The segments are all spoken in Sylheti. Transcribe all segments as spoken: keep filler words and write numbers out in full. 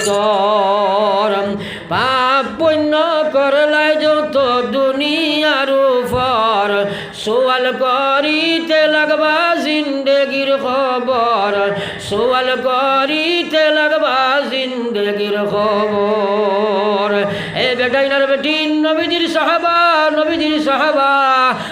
তোর পাপ পুণ্য করলায় যত দুনিয়ার উপর, সওয়াল করিতে লাগবা জিন্দেগির খবর, সওয়াল করিতে লাগবা জিন্দেগির খবর। এ বেটাইন আর বেটিন, নবীজির সাহাবা, নবীজির সাহাবা,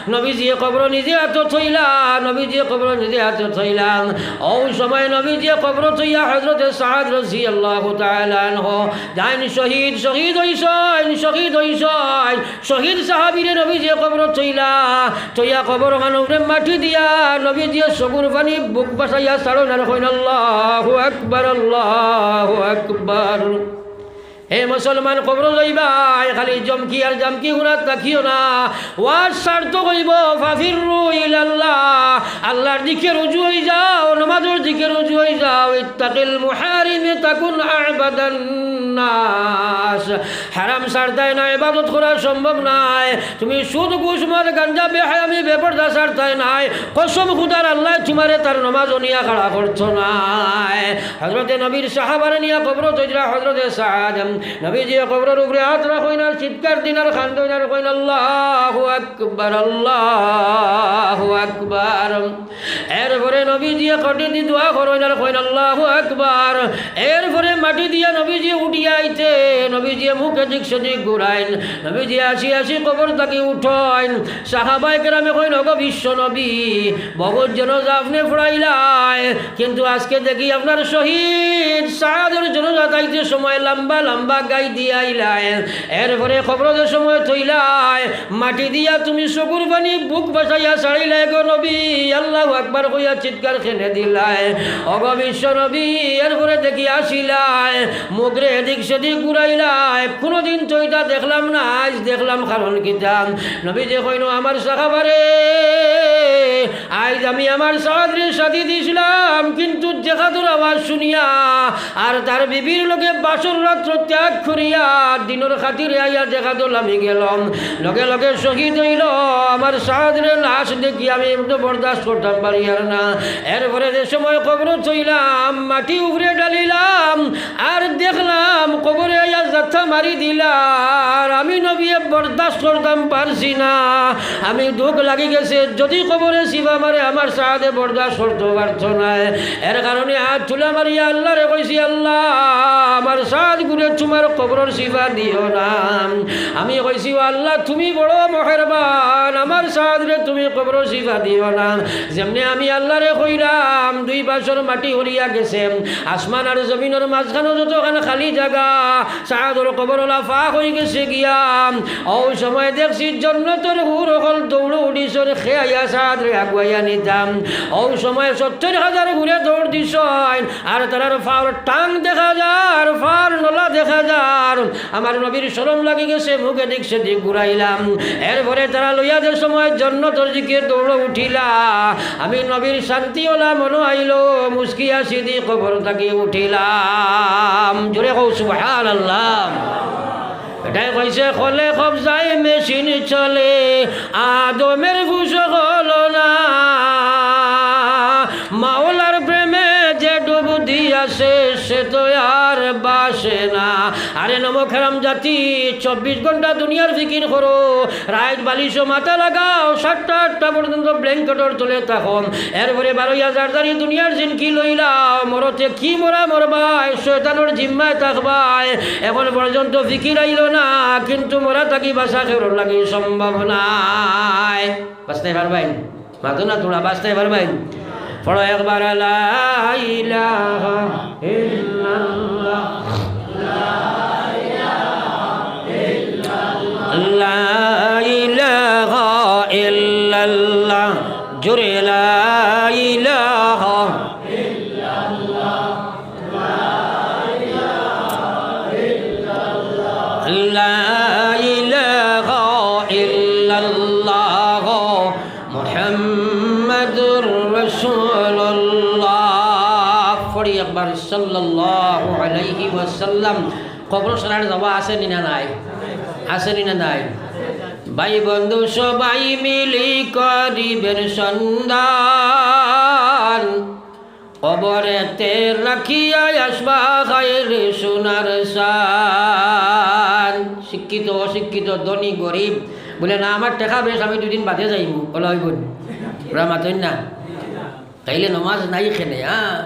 নবীজিয়ে কবর নিজে আতো থইলা, নবীজিয়ে কবর নিজে আতো থইলা। অউ সময় নবীজিয়ে কবর থইয়া হযরতে সাদ রাদিয়াল্লাহু তাআলা আনহু যাইন শহীদ, শহীদ অইছইন, শহীদ অইছইন। শহীদ সাহাবীরে নবীজিয়ে কবর থইলা, থইয়া কবর খান উপরে মাটি দিয়া নবীজিয়ে চকুর পানি বুক বাসাইয়া ছাড়ইন আর কইন, "আল্লাহু আকবার, আল্লাহু আকবার।" হে মুসলমান, কবরো যাইবায়, খালি জমকি আর জামকি হুনাত থাকিও না। ওয়াজ সার্থক অইবো, ফাফিরু ইলাল্লাহ। আল্লাহর দিকে রুজু অই যাও, নামাজর দিকে রুজু অই যাও। ইত্তাকিল মুহারিমে তাকুন আবাদান নাস। হারাম ছাড়তায় নায়, ইবাদত করা সম্ভব নায়। তুমি সুদ, ঘুষ, মদ, গাঞ্জা, বেহায়ামি, বেপর্দা ছাড়তায় নায়। কসম খুদার, আল্লায় তুমারে তার নামাজো নিয়া খাড়া করতো নায়। হযরতে নবীর সাহাবারে নিয়া কবরো থইরা হযরতে সাদ। নবীজিয়ে কবরর উপরে আত রাখইন আর চিৎকার দিন আর কান্দইন আর কইন, "আল্লাহু আকবার, আল্লাহু আকবার।" এরপরে নবীজিয়ে কটিদি দোয়া করইন আর কইন, "আল্লাহু আকবার।" এরপরে মাটি দিয়া নবীজি উঠিয়া আইতে, নবীজিয়ে মুখ এদিক সেদিক ঘুরাইন, নবীজিয়ে আসি আসি কবর থাকি উঠইন। সাহাবায়ে কেরামে কইন, "ওগো বিশ্ব নবী, বহুত জানাজা আপনে পড়াইলায়, কিন্তু আজকে দেখি আপনার শহীদ সাদর জানাজাত আইতে সময় লম্বা লম্বা গাই দিয়া আইলায়, এরপরে কবরো যে সময় থইলায়, মাটি দিয়া তুমি চকুর পানি বুক বাসাইয়া ছাড়িলায় গো নবী, আল্লাহু আকবার কইয়া চিৎকার কেনে দিলায়, ওগো বিশ্ব নবী, এরপরে দেখি আসিলায়, মুখরে এদিক সেদিক ঘুরাইলায়, কুনুদিন তো ইতা দেখলাম না, আইজ দেখলাম, কারণ কিতা?" নবীজিয়ে কইন, "আমার সাহাবারে, আইজ আমি আমার সাদরে শাদি দিছলাম, কিন্তু জেহাদর আওয়াজ শুনিয়া আর তার বিবির লগে বাসর রাত্র ত্যাগ করিয়া দিনর খাতিরে আইয়া জেহাদো লামি গেলাম। লগে লগে শহীদ অইলো। আমার সাদরে লাশ দেখি আমি একটু বরদাস্ত করতাম পারিয়ার না।" এরপরে যে সময় কবরো থইলাম, মাটি উপরে ঢালিলাম, আর দেখলাম কবরে আইয়া জাথা মারি দিলা, আর আমি নবীয়ে বরদাস্ত করতাম পারছি না। আমি দুখ লাগি গেছে, যদি কবরে চিবা মারে, আমার সাদে বরদাস্ত করতো পারতো নায়। এর কারণে আত তুলা মারিয়া আল্লারে কইছি, "আল্লাহ, আমার সাদগুরে তুমার কবরর চিবা দিও না।" আমি কইছি, "ও আল্লাহ, তুমি বড় মেহেরবান, আমার সাদরে তুমি কবরর চিবা দিও না।" যেমনে আমি আল্লারে কইরাম, দুই পাশর মাটি হরিয়া গেছে, আসমান আর জমিনর মাঝখানো যতখান খালি জাগা, সাদর কবর অলা ফাঁক অইগেছে গিয়া। অউ সময় দেখছি জন্নতর হুর অকল দৌড়ো উঠিছইন, কে আইয়া সাদরে আগুয়াইয়া নিতা। অউ সময় সত্তইর হাজার হুরে দৌড় দিছইন, আর তারার পাওর টাং দেখা যার, পাওর নলা দেখা যার। আমার নবীর শরম লাগি গেছে, মুখ এদিক সেদিক ঘুরাইলাম। এরপরে তারা লইয়া যে সময় জন্নতর দিকে দৌড়ো উঠিলা, আমি নবীর শান্তি অলা মনো আইলো, মুস্কি হাসি দি কবর থাকি উঠিলাম। জোরে কও সুবহানাল্লাহ। এটাই কইছে, "খলে কবজায় মেশিন চলে, আদমের ফুস হলো না। মাওলার প্রেমে যে ডুব দিয়াছে, সে তো আর বাসে না।" আরে নমক হারাম জাতি, চব্বিশ ঘন্টা দুনিয়ার ফিকির করো, রাইত বালিশো মাথা লাগাও, সাতটা আটটা পর্যন্ত ব্ল্যাঙ্কেটর তলে থাকো। এরপরে বারইয়া জারজারি দুনিয়ার জিনকি লইলাও, মরতে কি মরা মরবায়, শয়তানর জিম্মায় থাকবায়। এখন পর্যন্ত ফিকির আইলো না, কিন্তু মরা থাকি বাঁচা কেউর লাগি সম্ভব নায়। বাঁচতে পারবাইন? মাতো না তোরা, বাঁচতে পারবাইন? পড়ো একবার, লা ইলাহা ইল্লাল্লাহ। লা ইলাহা ইল্লাল্লাহ। জোরে লা ইলাহা। লা ইলাহা ইল্লাল্লাহ মুহাম্মাদুর রাসূলুল্লাহ। পড়ি একবার সাল্লাল্লাহু আলাইহি ওয়াসাল্লাম। কবরস্থানে যাওয়া আছে নি না নাই? আছে নি না নাই? ভাই বন্ধু সবাই মিলি করিবেন সন্ধান, কবরেতে রাখিয়া আসবা খাইর সোনার সান। শিক্ষিত, অশিক্ষিত, ধনী, গরিব, বলে, "না, আমার টেকা বেশ, আমি দুদিন বাদে যাইমু।" বলা অইবো নি? ওরা মাতইন না। তাইলে নমাজ নাই কেনে, হ্যাঁ?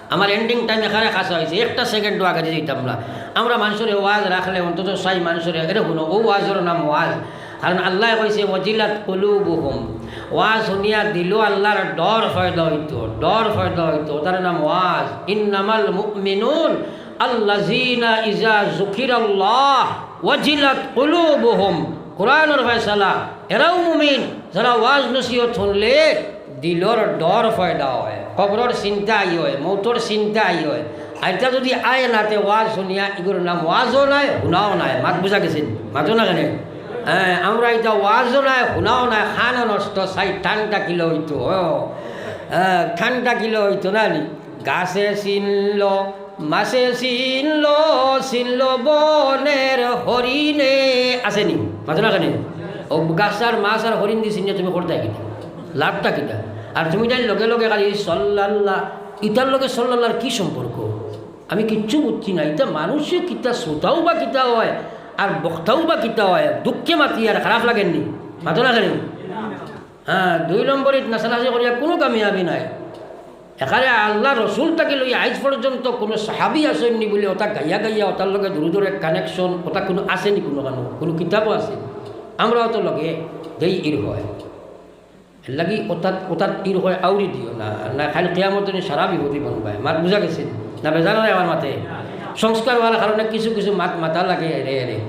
আমার ending time এখানে খাসা অইছে, একটা second আগে দিতাম না। আমরা মানষরে ওয়াজ রাখলে অন্তত চাই মানষরে, এরে হুনো, অউ ওয়াজর নাম ওয়াজ। কারণ আল্লায় কইছে, "ওয়াজিলাত কুলুবুহুম।" ওয়াজ হুনিয়া দিলো আল্লার ডর পয়দা অইতো, ডর পয়দা অইতো। তার নাম ওয়াজ। "ইন্নামাল মুমিনুন আল্লাযিনা ইযা যুকিরাল্লাহ ওয়াজিলাত কুলুবুহুম।" কোরআনর ফয়সালা, এরাউ মুমিন, যারা ওয়াজ নসিহত হুনলে দিলর ডর পয়দা অয়, কবরর চিন্তা আই অয়, মৌতর চিন্তা আই অয়। আর ইতা যদি আয় না, তে ওয়াজ হুনিয়া ইগুর নাম ওয়াজও নায়, হুনাও নায়। মাত বুঝা গেছে নি? মাতো না কেনে? হ্যাঁ, আমরা ইতা ওয়াজও নায়, হুনাও নায়, খানও নষ্ট, চাই ঠান্ডা কিলো অইতো, ও, হ্যাঁ, ঠান্ডা কিলো অইতো না নি? গাছে চিনল, মাছে চিনল, চিনল বনের হরিণে। আছে নি? মাতো না কেনে? অউ গাছ আর মাছ আর হরিণ দি চিনিয়া তুমি করতায় কিতা? লাভটা কিতা? আর তুমি তাইন লগে লগে খালি সাল্লাল্লাহ, ইতার লগে সাল্লাল্লাহর কি সম্পর্ক? আমি কিচ্ছু বুঝছি না। ইতা মানুষে কিতা, শ্রোতাও বা কিতা অয়, আর বক্তাও বা কিতা অয়? দুঃখে মাতি আর খারাপ লাগের নি? মাতো না কেনে? হ্যাঁ, দুই নম্বরিত নাচানাচি করিয়া কুনু কামিয়াবি নাই। এখানে আল্লার রসুল থাকি লইয়া আইজ পর্যন্ত কুনু সাহাবী আছইন নি বুলে ওটা গাইয়া গাইয়া ওটার লগে দুরুদর এক connection, ওটা কুনু আছে নি কুনু কানো, কুনু কিতাবও আছে নি? আমরাও তো লগে দেই ইর হয়। এর লাগি ওটাত, ওটাত ইর হয় আউরি দিও না, না কাইল কিয়ামতর দিন সারা বিপদী বনবায়। মাত বুঝা গেছে নি? না বেজার অয় আমার মাতে? সংস্কার অওয়ার কারণে কিছু কিছু মাত মাতা লাগে এরে এরে।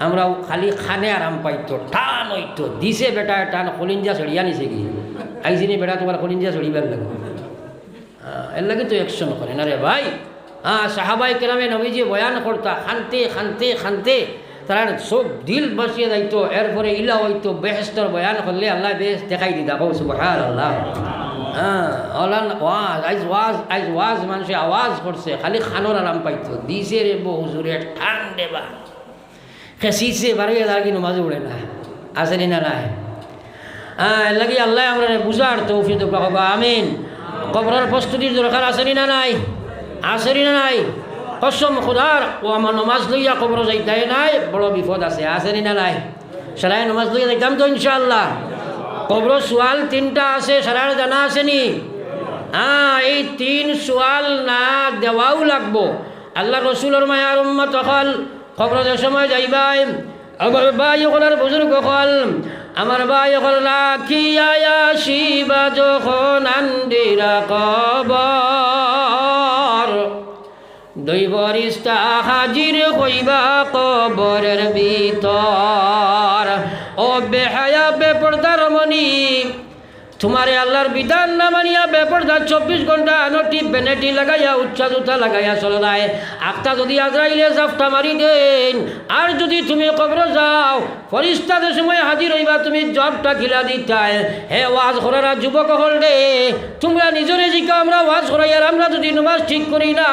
আমরাও খালি খানে আরাম পাইতো, টান অইতো, দিছে বেটায় টান, কলিঞ্জা ছড়িয়া নিছে গি। আইছে নি বেটা তুমার কলিঞ্জা ছড়িবার লাগি। আহ, এর লাগি তো action করে না রে ভাই। হ্যাঁ, সাহাবায়ে কেরামে নবীজি বয়ান করতা, খানতে, খানতে, খানতে, তারার সব দিল বাসিয়া যাইতো, এরপরে ইলা অইতো, বেহেস্তর বয়ান করলে আল্লায় বেহেস্ত দেখাই দিতা, কও সুবহানাল্লাহ। হ্যাঁ, অলান ওয়াজ, আইজ ওয়াজ, আইজ ওয়াজ মানষে আওয়াজ করছে, খালি খানোর আরাম পাইতো, দিছে রে বো হুজুরে টান দেবা। খেসিছে বারো হাজার কি নমাজ উড়ে না, আছে নি না নাই? হ্যাঁ, এর লাগি আল্লায় আমরারে বুঝার তৌফিক দেউক্কা, কবা আমিন। কবরর প্রস্তুতির দরকার আছে নি না নাই? আছে নি না নাই? কসম খোদার, ও আমার নমাজ লইয়া কবরো যাইতায় নায়, বড় বিপদ আছে, আছে নি না নাই? সারায় নমাজ লইয়া যাইতাম তো ইনশাআল্লাহ। কবরো সুয়াল তিনটা আছে, সারার জানা আছে নি? হ্যাঁ, এই তিন সুয়াল না দেওয়াও লাগবো। আল্লার রসুলর মায়ার উম্মত অকল, কবরো যে সময় যাইবায়, আমার ভাই অকল আর বুজুর্গ অকল, আমার ভাই অকল রাখিয়া আসিবা যখন আন্দিরা কবর, দুই ফিরিস্তা হাজির হইবা কবরের ভিতর। ও বেহায়া বেপর্দার মনি, তুমারে আল্লার বিধান না মানিয়া বেপর্দা চব্বিশ ঘন্টা আনো টিপ বেনেটি লাগাইয়া উচ্চা জুতা লাগাইয়া চলরায়। আখতা যদি আজরাইলে জাপটা মারি দেইন, আর যদি তুমি কবরো যাও, ফিরিস্তা যে সময় হাজির হইবা, তুমি জবাবটা কিলা দিতায়? হে ওয়াজ করারা যুবক অকল রে, তুমরা নিজরে জিকাও, আমরা ওয়াজ করাইয়ার আমরা যদি নমাজ ঠিক করি না,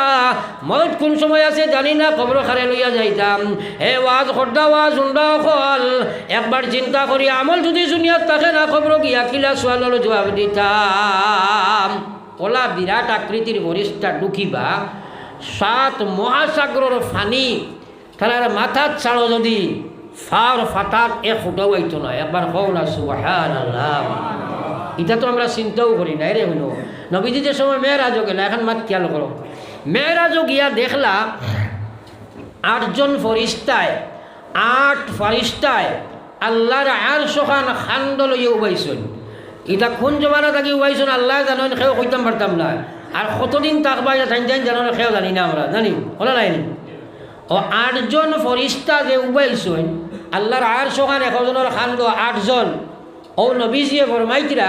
মউত কুন সময় আছে জানি না, কবরো কারে লইয়া যাইতাম। হে ওয়াজ কররা, ওয়াজ হুনরা অকল, একবার চিন্তা করি, আমল যদি দুনিয়াত থাকে না, কবরো গিয়া কিলা সুয়ালর জুয়াব দিতাম? অলা বিরাট আকৃতির ফিরিস্তা ঢুকিবা, সাত মহাসাগরর পানি তারার মাথাত ছাড়ো যদি, ফাওর ফাতাত এক ফুটাও আইতো না। একবার কও না সুবহানাল্লাহ। ইটা তো আমরা চিন্তাও করি না। এরে হুনো, নবীজি যে সময় মেরাজো গেলা, এখন মাত খিয়াল করো, মেরাজো গিয়া দেখলা আটজন ফিরিস্তায়, আট ফিরিস্তায় আল্লার আরশ খান কান্দো লইয়া উবাইছইন। ইটা কুন জমানা থাকি উবাইছইন আল্লায় জানইন, কেউ কইতাম পারতাম না। আর কতদিন থাকবা ইটা তাইন তাইন জানইন, কেউ জানি না আমরা, জানি? অলা নায় নি? ও আটজন ফিরিস্তা যে উবাইছইন, আল্লার আরশ খান একজনর কান্দো আটজন। ও নবীজিয়ে ফরমাইতরা,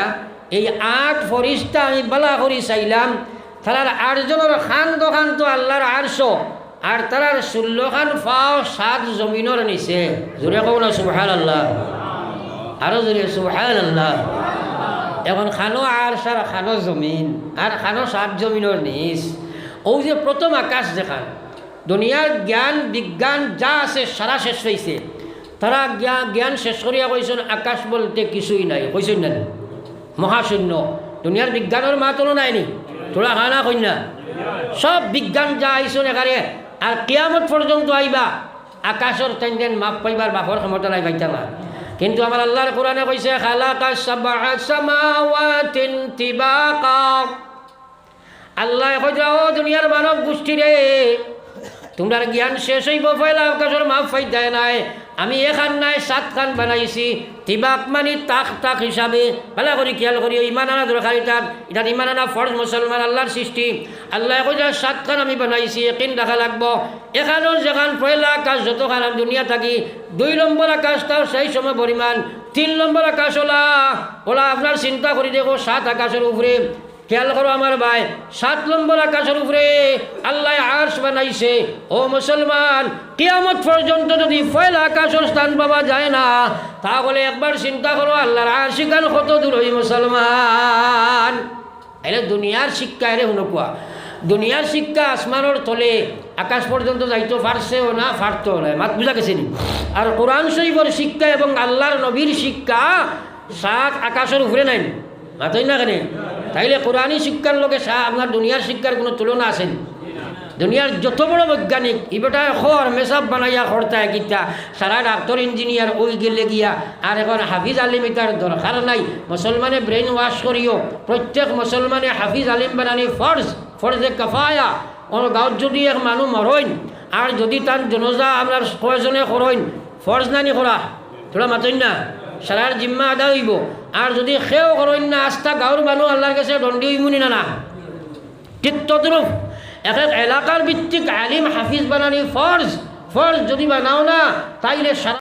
এই আট ফিরিস্তা আমি বালা করি চাইলাম, তারার আটজনর কান্দো কান্দো আল্লার আরশ, আর তারার ষোলো খান পাও সাত জমিনর নিচে। জোরে কও না সুবহানাল্লাহ। আরো জোরে সুবহানাল্লাহ। এখন কানো আরশ আর কানো জমিন, আর কানো সাত জমিনর নিচ। অউ যে প্রথম আকাশ যেখান, দুনিয়ার জ্ঞান বিজ্ঞান যা আছে সারা শেষ অইছে। তারা জ্ঞা-, জ্ঞান শেষ করিয়া কইছইন, "আকাশ বলতে কিছুই নাই", কইছইন না নি? মহাশূন্য। দুনিয়ার বিজ্ঞানর মাত অনো নায় নি? তোরা খানা কই না? সব বিজ্ঞান যা আইছইন এখানে, আর কিয়ামত পর্যন্ত আইবা, আকাশর তাইন যেন মাপ পাইবার বাপর ক্ষমতা নাই, পাইতা না। কিন্তু আমার আল্লাহর কোরআনে কইছে, "খালাকা সাবআ সামাওয়াতিন তিবাকা।" আল্লায় কইরা, "ও দুনিয়ার মানব গোষ্ঠী রে, তুমরার জ্ঞান শেষ অইবো, পয়লা আকাশর মাপ পাইতায় নায়। আমি এখান নায় সাতখান বানাইছি।" তিবাক মানি তাক তাক হিসাবে। ভালা করি খেয়াল করিও, ইমান আনা দরকার ইটাত। ইটাত ইমান আনা ফরজ মুসলমান, আল্লাহর সৃষ্টি। আল্লায় কইরা, "সাতখান আমি বানাইছি, একিন রাখা লাগবো।" এখানর যেখান পয়লা আকাশ যতখান আমি দুনিয়া থাকি, দুই নম্বর আকাশটাও সেই সমপরিমাণ, তিন নম্বর আকাশ ওলা, ওলা আপনার চিন্তা করি দেখো, সাত আকাশর উপরে। খেয়াল করো আমার ভাই, সাত নম্বর আকাশর উপরে আল্লায় আরশ বানাইছে। ও মুসলমান, কিয়ামত পর্যন্ত যদি পয়লা আকাশর স্থান পাওয়া যায় না, তাহলে একবার চিন্তা করো আল্লাহর আরশ ইখান কত দূর অই মুসলমান। এরে দুনিয়ার শিক্ষা, এরে হুনকুয়া, দুনিয়ার শিক্ষা আসমানর তলে আকাশ পর্যন্ত যাইতো পারছেও না, পারতোও না। মাত বুঝা গেছে নি? আর কোরআন শরীফর শিক্ষা এবং আল্লাহর নবীর শিক্ষা সাত আকাশর উপরে নাই। মাতইন না কেনে? তাইলে কোরআনি শিক্ষার লগে সা-, আপনার দুনিয়ার শিক্ষার কোনো তুলনা আছে নি? দুনিয়ার যত বড় বৈজ্ঞানিক, ই বেটায় খর মেসাব বানাইয়া খরতায় কিতা, সারা ডাক্তর ইঞ্জিনিয়ার অই গেলে গিয়া, আর এখন হাফিজ আলিম ইতার দরকার নাই। মুসলমানে brain wash করিও, প্রত্যেক মুসলমানে হাফিজ আলিম বানানি ফরজ, ফরজে কাফায়া। অনো গাঁওত যদি এক মানুষ মরইন, আর যদি তান জনাজা আপনার কয়জনে করইন, ফরজ নানি করা? তোরা মাতইন না, সারার জিম্মা আদায় অইবো। আর যদি কেউ করইন না, আস্তা গাঁওর মানুষ আল্লাহর গেছে দণ্ডি অইমু নি না, না? ঠিক তদ্রূপ এক এক এলাকার ভিত্তিক আলিম হাফিজ বানানি ফরজ, ফরজ যদি বানাও না, তাইলে সারা